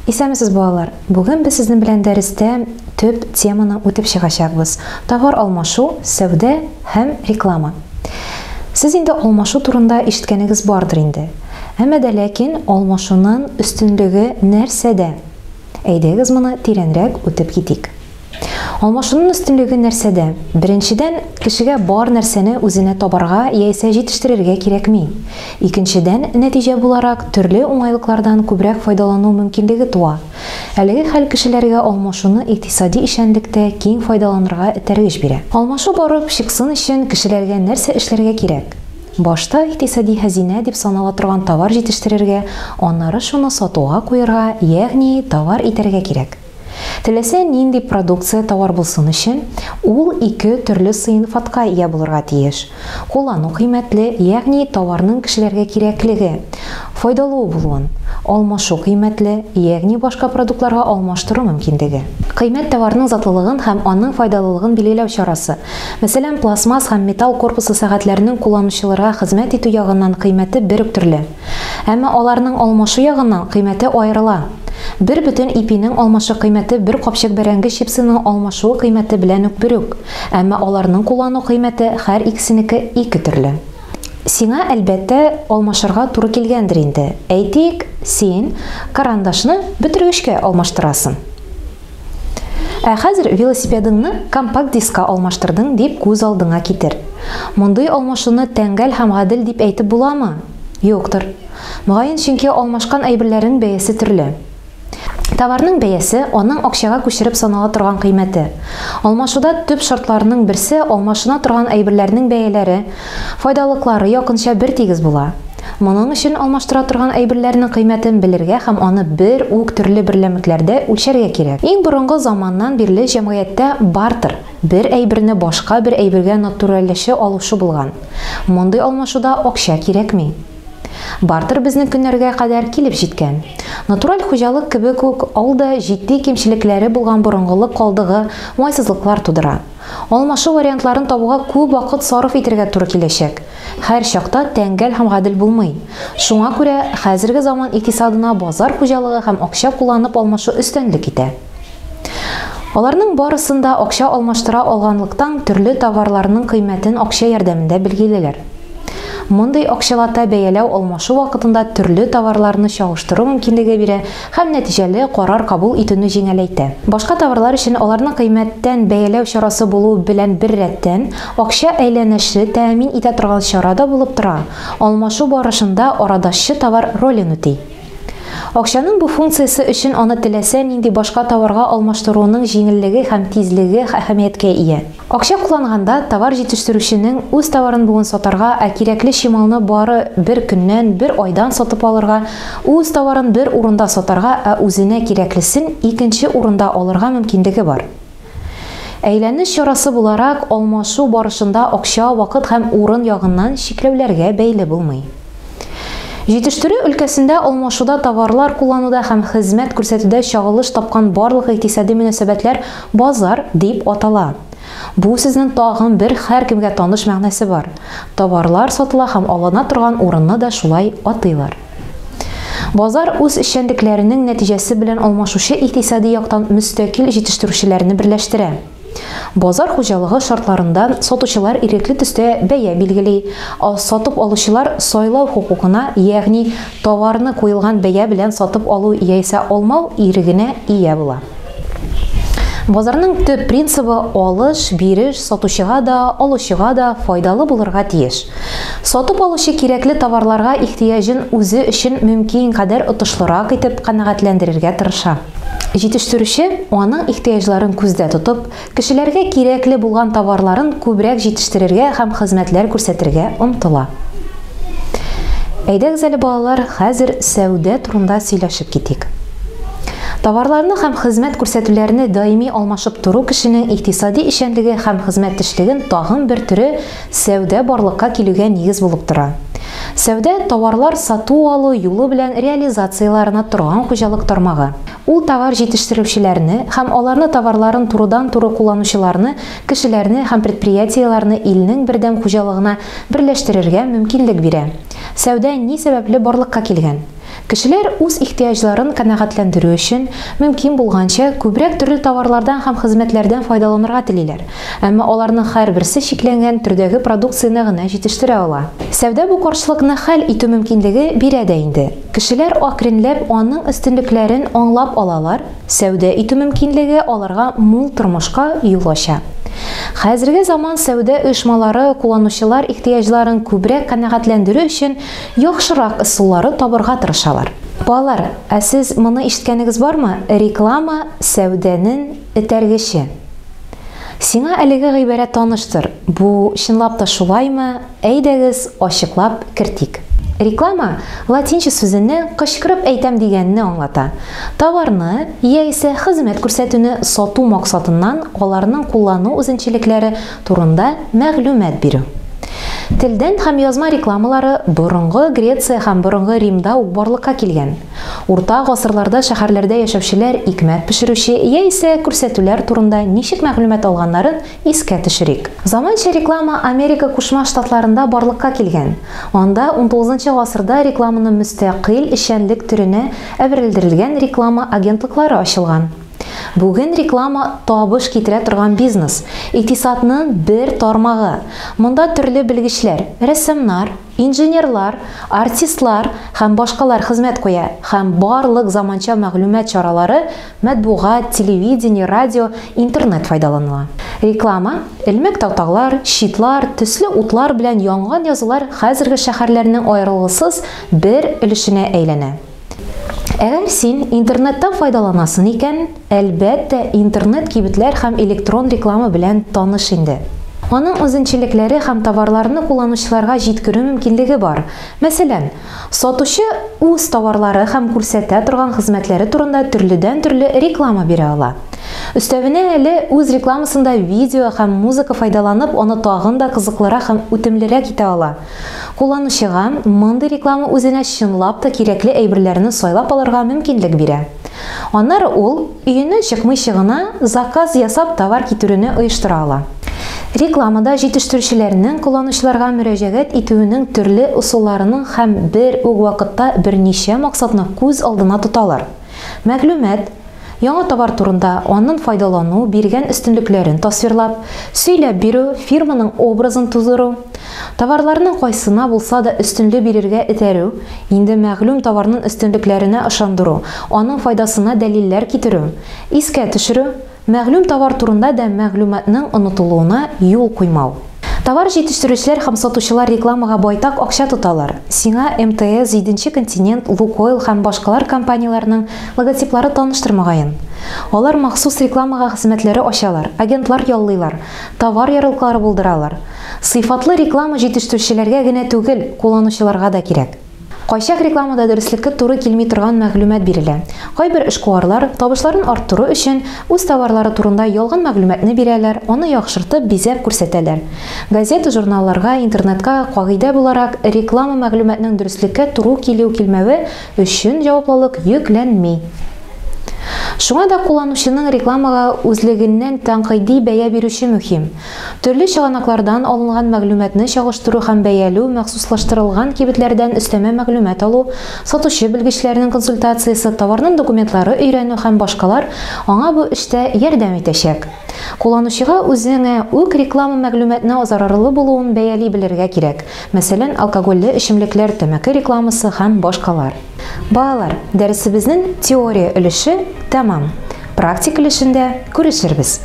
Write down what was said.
Исәнмесез, балалар! Бүген без сезнең белән дәрестә төп теманы үтеп чыгачакбыз. Товар алмашу, сәүдә һәм реклама. Сез инде алмашу турында ишеткәнегез бардыр инде. Әмма дә ләкин алмашуның өстенлеге нәрсәдә? Әйдәгез моны тирәнрәк үтеп китик. Алмашуның өстенлеге нәрсәдә? Беренчедән, кешегә бар нәрсәне үзенә табарга яисә җитештерергә кирәкми. Икенчедән, нәтиҗә буларак, төрле уңайлыклардан күбрәк файдалану мөмкинлеге туа. Әлеге хәл кешеләргә алмашуны икътисади эшчәнлектә киң файдаланырга этәргеч бирә. Алмашу барып чыксын өчен кешеләргә нәрсә эшләргә кирәк? Башта икътисади хәзинә дип санала торган товар җитештерергә, аннары шуны сатуга куерга, ягъни товар итәргә кирәк. Теләсә нинди продукция товар булсын өчен, ул ике төрле сыйнфатка ия булырга тиеш, куллану кыйммәтле, ягъни товарның кешеләргә кирәклеге, файдалуы булуын, алмашу кыйммәтле, ягъни башка продуктларга алмаштыру мөмкинлеге. Кыйммәт товарның затлылыгын һәм аның файдалылыгын билгеләү чарасы. Мәсәлән, пластмасс һәм металл корпуслы сәгатьләрнең кулланучыларга хезмәт итү ягыннан кыйммәте бер үк төрле. Әмма аларның алмашу ягыннан кыйммәте аерыла. Бер бөтен ипинең алмашы кыйммәте бер капчык бәрәңге чипсының алмашуы кыйммәте белән үк бер үк, әмма аларның куллану кыйммәте һәр икесенеке ике төрле. Сиңа, әлбәттә, алмашырга туры килгәндер инде. Әйтик, син карандашны бөтергечкә алмаштырасың. Ә хәзер велосипедыңны компакт-дискка алмаштырдың дип күз алдыңа китер. Мондый алмашуны тәңгәл һәм гадел дип әйтеп буламы? Юктыр. Мөгаен, чөнки алмашкан әйберләрең бәясе төрле. Товарның бәясе, аның акчага күчереп санала торган кыйммәте. Алмашуда төп шартларның берсе, алмашына торган әйберләрнең бәяләре, файдалыклары якынча бертигез була. Моның өчен алмаштыра торган әйберләрнең кыйммәтен белергә һәм аны бер үк төрле берламекләрдә үлчәргә кирәк. Иң борынгы заманнан бирле җәмгыятьтә бартер, бер әйберне башка бер әйбергә натуральләшә алышу булган. Мондый алмашуда акча кирәкми. Бартер безнең көннәргә кадәр килеп җиткән. Натураль хуҗалык кебек үк, ул да җитди кимчелекләре булган борынгылык калдыгы уңайсызлыклар тудыра. Алмашу вариантларын табуга күп вакыт сарыф итәргә туры киләчәк. Һәр чакта тәңгәл һәм гадел булмый. Шуңа күрә хәзерге заман икътисадына базар хуҗалыгы һәм акча кулланып алмашу өстенлек итә. Аларның барысын да акча алмаштыра алганлыктан төрле товарларның кыйммәтен акча ярдәмендә билгелиләр. Мондый акчалата бәяләү алмашу вакытында төрле товарларны чагыштыру мөмкинлеге бирә һәм нәтиҗәле карар кабул итүне җиңеләйтә. Башка товарлар өчен аларны кыйммәттән бәяләү чарасы булу белән беррәттән, акча әйләнеше тәэмин итә торган чара да булып тора, алмашу барышында арадашчы товар ролен үти. Акчаның бу функциясе өчен аны теләсә нинди башка товарга алмаштыруның җиңеллеге һәм тизлеге әһәмияткә ия. Акча кулланганда товар җитештерүченең үз товарын бүген сатарга, ә кирәкле чималны бары бер көннән, бер айдан сатып алырга, үз товарын бер урында сатарга, ә үзенә кирәклесен икенче урында алырга мөмкинлеге бар. Әйләнеш чарасы буларак, алмашу барышында акча вакыт һәм урын ягыннан чикләүләргә бәйле булмый. Җитештерү өлкәсендә алмашуда товарлар куллануда һәм хезмәт күрсәтүдә чагылыш тапкан барлык икътисади мөнәсәбәтләр базар дип атала. Бу сүзнең тагын бер һәркемгә таныш мәгънәсе бар. Товарлар сатыла һәм алына торган урынны да шулай атыйлар. Базар үз эшчәнлекләренең нәтиҗәсе белән алмашучы икътисади яктан мөстәкыйль җитештерүчеләрне берләштерә. Базар хуҗалыгы шартларында сатучылар ирекле төстә бәя билгели, ә сатып алучылар сайлау хокукына, ягъни товарны куелган бәя белән сатып алу яисә алмау ирегенә ия була. Базарның төп принцибы алыш, биреш сатучыга да, алучыга да файдалы булырга тиеш. Сатып алучы кирәкле товарларга ихтыяҗын үзе өчен мөмкин кадәр отышлырак итеп канәгатьләндерергә тырыша. Җитештерүче аның ихтыяҗларын күздә тотып, кешеләргә кирәкле булган товарларын күбрәк җитештерергә һәм хезмәтләр күрсәтергә омтыла. Әйдәгез әле, балалар, хәзер сәүдә турында сөйләшеп китик. Товарларны һәм хезмәт күрсәтүләрне даими алмашып тору кешенең икътисади эшчәнлеге һәм хезмәттәшлеген тагын бер төре сәүдә барлыкка килүгә нигез булып тора. Сәүдә товарлар сату-алу юлы белән реализацияләренә торган хуҗалык тармагы. Ул товар җитештерүчеләрне һәм аларны товарларын турыдан-туры кулланучыларны, кешеләрне һәм предприятиеләрне илнең бердәм хуҗалыгына берләштерергә мөмкинлек бирә. Сәүдә ни сәбәпле барлыкка килгән? Кешеләр үз ихтыяҗларын канәгатьләндерү өчен, мөмкин булганча, күбрәк төрле товарлардан һәм хезмәтләрдән файдаланырга телиләр. Әмма аларның һәрберсе чикләнгән төрдәге продукцияне генә җитештерә ала. Сәүдә бу каршылыкны хәл итү мөмкинлеге бирә дә инде. Кешеләр акренләп аның өстенлекләрен аңлап алалар, сәүдә итү мөмкинлеге аларга мул тормышка юл ача. Хәзерге заман сәүдә оешмалары кулланучылар ихтыяҗларын күбрәк канәгатьләндерү өчен яхшырак ысуллары табырга тырышалар. Балалар, ә сез моны ишеткәнегез бармы? Реклама, сәүдәнен этәргече. Сиңа әлеге гыйбарә таныштыр. Бу чынлап та шулаймы? Әйдәгез, ачыклап кертик. Реклама латинча сүзеннән кычкырып әйтәм дигәнне аңлата. Товарны яисә хезмәт күрсәтүне сату максатыннан аларның куллану үзенчәлекләре турында мәгълүмат бирү. Телдән һәм язма рекламалары борынгы Греция һәм борынгы Римда ук барлыкка килгән. Урта гасырларда шәһәрләрдә яшәүчеләр икмәк пешерүче яисә күрсәтүләр турында ничек мәгълүмат алганнарын искә төшерик. Заманча реклама Америка Кушма Штатларында барлыкка килгән. Анда унтугызынчы гасырда рекламаны мөстәкыйль эшчәнлек төренә әверелдерелгән реклама агентлыклары ачылган. Бүген реклама табыш китерә торган бизнес, икътисадның бер тармагы. Монда төрле белгечләр, рәссамнар, инженерлар, артистлар һәм башкалар хезмәт куя һәм барлык заманча мәгълүмат чаралары, матбугат, телевидение, радио, интернет файдаланыла. Реклама, элмәк такталар, щитлар, төсле утлар белән янган язулар хәзерге шәһәрләрнең аерылгысыз бер өлешенә әйләнә. Әгәр син интернеттан файдаланасын икән, әлбәттә, интернет-кибетләр һәм электрон реклама белән таныш инде. Аның үзенчәлекләре һәм товарларны кулланучыларга җиткерү мөмкинлеге бар. Мәсәлән, сатучы үз товарлары һәм күрсәтә торган хезмәтләре турында төрледән-төрле реклама бирә ала. Өстәвенә әле үз рекламасында видео һәм музыка файдаланып, аны тагын да кызыклырак һәм үтемлерәк итә ала. Кулланучыга мондый реклама үзенә чынлап та кирәкле әйберләрне сайлап алырга мөмкинлек бирә. Аннары ул, өеннән чыкмыйча гына, заказ ясап товар китерүне оештыра ала. Рекламада җитештерүчеләрнең кулланучыларга мөрәҗәгать итүенең төрле ысулларының һәм бер үк вакытта берничә максатны күз алдына тоталар. Мәгълүмат, яңа товар турында, аннан файдалану биргән өстенлекләрен тасвирлап, сөйләп бирү, фирманың образын тудыру, товарларның кайсына булса да өстенле бирергә этәрү, инде мәгълүм товарның өстенлекләренә ышандыру, аның файдасына дәлилләр китерү, искә төшерү, Мәгълүм товар турында да мәгълүматның онытылуына юл куймау. Товар җитештерүчеләр һәм сатучылар рекламага байтак акча тоталар. Сиңа МТС, Җиденче континент, Лукойл һәм башкалар компанияләрнең логотиплары таныштыр мөгаен. Алар махсус рекламага хезмәтләре ачалар, агентлар яллыйлар, товар ярлыклары булдыралар. Сыйфатлы реклама җитештерүчеләргә генә түгел, кулланучыларга да кирәк. Кайчак рекламада дөреслеккә туры килми торган мәгълүмат бирелә. Кайбер эшкуарлар, табышларын арттыру өчен, үз товарлары турында ялган мәгълүматны бирәләр, аны яхшыртып, бизәп күрсәтәләр. Газета-журналларга, интернетка, кагыйдә буларак, реклама мәгълүматның дөреслеккә туры килү-килмәве өчен җаваплылык йөкләнми. Шуңа да кулланучының рекламага үзлегеннән тәнкыйди бәя бирүче мөһим. Төрле чыганаклардан алынган мәгълүматны чагыштыру һәм бәялү, махсуслаштырылган кибетләрдән өстәмә мәгълүмат алу, сатучы белгечләренең консультациясе, товарның документлары өйрәнү һәм башкалар аңа бу эштә ярдәм итәчәк. Кулланучыга үзеңә үк реклама мәгълүматны зарарлы булуын бәяли белергә кирәк, мәсәлән, алкогольле эчемлекләр, тәмәке рекламасы һәм башкалар. Балалар, дәресебезнең теория өлеше тәмам. Практик өлешендә күрешербез.